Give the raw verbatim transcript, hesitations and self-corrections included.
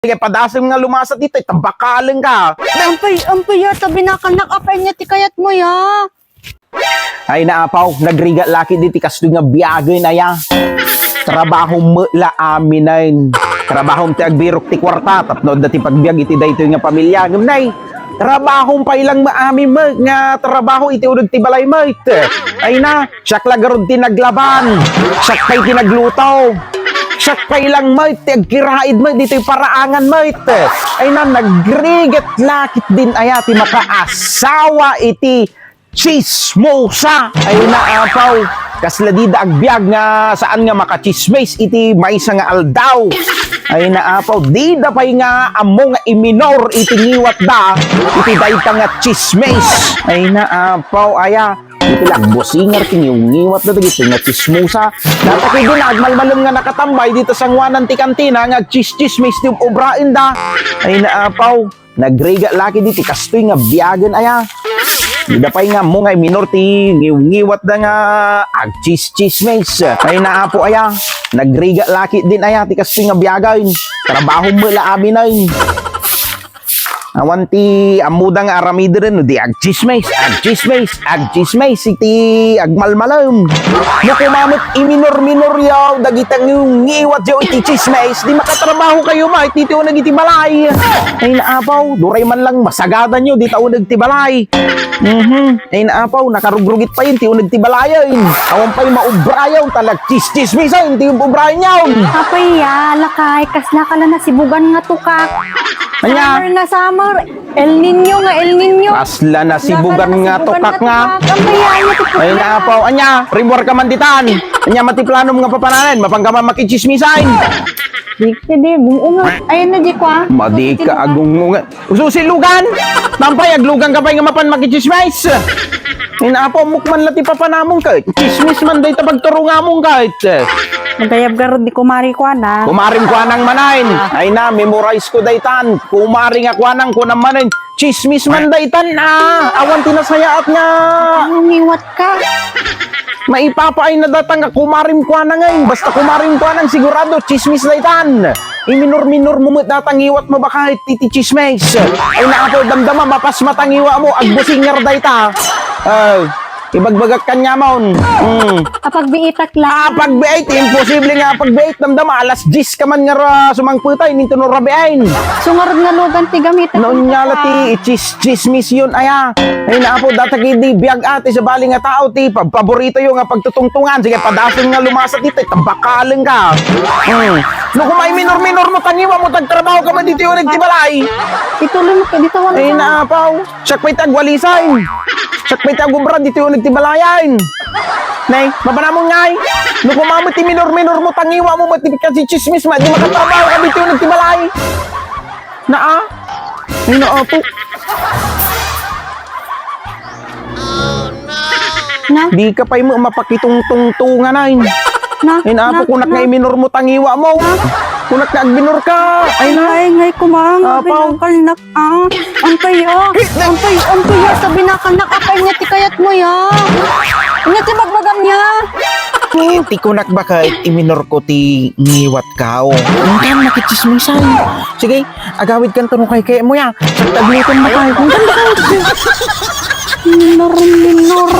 Sige, padasem nga lumasa ditoy, tabakaleng ka. Ampay, ampay, ya, ta binakalnak, apay nia ti kayatmo, ya? Ay, naapaw, nagrigat la ketdi ti kastoy nga biagen, aya. Trabahom met la aminen. Trabahom ti agbirok ti kuarta, tapno adda ti pagbiag iti daytoy nga pamilia. Ngem nay, trabahom pay lang met amin met nga trabaho iti uneg ti balay met. Ay na, siak la garud ti naglaban. Siak pay ti nagluto. Siak pay lang met ti agkiraid met ditoy paraangan met. Ay na, nagrigat la ketdin aya ti makaasawa iti Chismosa! Ay naapaw! Kasla dida agbiag nga saan nga makachismis iti maysa nga aldaw. Ay naapaw! Dida pay nga ammo nga iminor iti ngiwatda iti dayta nga chismis. Ay naapaw! Aya, iti lagbusingar ti ngiwngiwatda dagiti nga chismosa. Data kay di na agmalmalem nga nakatambay dita sanguanan ti kantina nga agchischismis ti ub-obraenda. Ay naapaw! Nagrigat la ketdi ti kastoy nga biagen aya. Dida pay nga ammo nga iminor ti ngiwngiwatda nga agchischismis. Ay naapo aya. Nagrigat la ketdin aya ti kastoy nga biagen. Trabahom met la aminen. Awan ti ammoda nga aramiden no di agchismis, agchismis, agchismis iti agmalmalem. No kuma met iminor-minoryo dagita ngiwngiwatyo iti chismis, di makatrabahokayo met iti uneg iti balay. Ay naapaw, duray man lang masagadanyo dita uneg ti balay. Mhm. Ay naapaw, nakarugrugit pay ti uneg ti balayen. Awan pay maubrayo, ta nagchischismisan ti ubrayenyo. Apay ya, lakay, kasla ka la nasibugan nga tukak. Ania? Summer nga summer, El Niño nga El Niño. Kasla nasibugan nga tukak nga. Ang kaya niya ti problema. Ay, naapaw. Ania, rimmuar ka man ditan. Ania, mati planom nga papananen. Mapan ka man makichismisan. Di, di, di, gung-unga. Ayan na, di ko, ah. Madi ka, agung-unga. Ususilugan. Tampay, aglugan ka pay nga mapan makichismis. Ay, naapaw, ammok man la ti papanamon ka. Chismis man dayta pagturongamon ka. Magayab garud ni kumari ko, anak. Kumaring kuanang manen. Ay na, memorize ko daytan. Kumari nga kuanang kunam manen. Chismis man daytan, ah. Awan ti nasayaat nga. Ano, ngiwat ka? Maipapaay na datan nga kumarim kuanang, eh. Basta kumarim kuanang, sigurado, chismis daytan. Iminor-minor mo met datan, ngiwat mo baka iti chismis. Ay, naapo, damdama, mapas matangiwa mo, agbusingar dayta. Ah. Ibagbagak kaniamon. Mm. Apagbiitak la. Apagbiit, imposible nga apagbiit. Damdama, alas diyes ka man nga ra sumangpetay, ninto no rabiin. Sungarod nga lugan ti gamitek. Naunyan la ti ichis-, chismis yun, aya. Ay, naapo, data kidi biag ati sa bali nga tao, ti pab-, paborito yo nga pagtutungtungan. Sige, padasem nga lumasa dito, tabakaleng ka. Mm. No, kung may minor-minor mo, tangiwa mo, tagtrabaho ka man dito yung nagtibalay. Ituloy mo ka dito, wala. Ay, naapaw. Siak pay ti agwalisan. Siak pay ti agubra ditoy uneg ti balayan. Nay, mapanamon ngay. No kuma met ti minor-minor mo, tangiwa mo met ti kachismis, di makatrabaho ka ditoy uneg ti balay. Naa? Ay, naapo. Na? Di ka pay mo mapakitungtungtungan ay. Na? Ay, naapo, na, kunak na. Nga iminor mo, tangiwa mo. Na? Kunak nga agminor ka. Ay, na. Ay, ngay, kumang. Apaw. Binakalnak. Ah, antay, ah. Antay, antay, ah. Sabi na ka, nakakain niya ti kayat mo, ya. Ano ti magbagam niya? Eh, ti kunak baka iminor ko ti ngiwat ka, oh. Ang kan makichismisan. Sige, agawid kan tanong kay kaya mo, ya. Taglutan mo tayo. Minor, minor.